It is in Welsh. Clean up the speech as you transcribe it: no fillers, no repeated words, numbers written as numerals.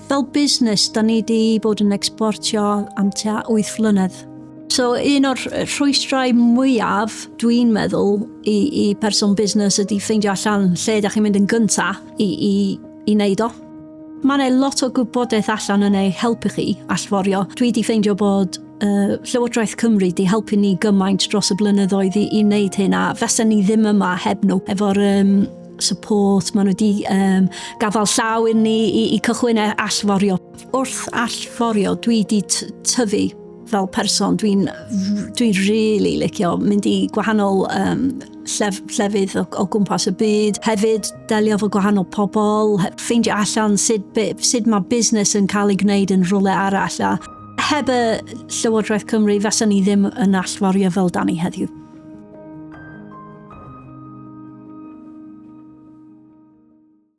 Fel busnes, da ni 'di bod yn exportio am tua 8 flynedd. So un o'r rhwystrau mwyaf, dwi'n meddwl, i, i person busnes ydy ffeindio allan lle da chi'n mynd yn gynta i, i, i wneud o. Mae yna lot o gwybodaeth allan yn ei helpu chi allforio. Dwi wedi ffeindio bod uh, Llywodraeth Cymru wedi helpu ni gymaint dros y blynyddoedd i, i wneud hyn a fesen ni ddim yma heb nhw efo'r um, support, maen nhw wedi um, gafael llaw i ni i, i cychwyn e allforio. Wrth allforio, dwi wedi tyfu fel person. Dwi'n dwi really licio mynd i gwahanol um, llef, llefydd o, o gwmpas y byd. Hefyd, delio efo gwahanol pobl, ffeindio allan sut, be, sut mae busnes yn cael ei gwneud yn rhywle arall. A heb y Llywodraeth Cymru, fasa ni ddim yn allforio fel da ni heddiw.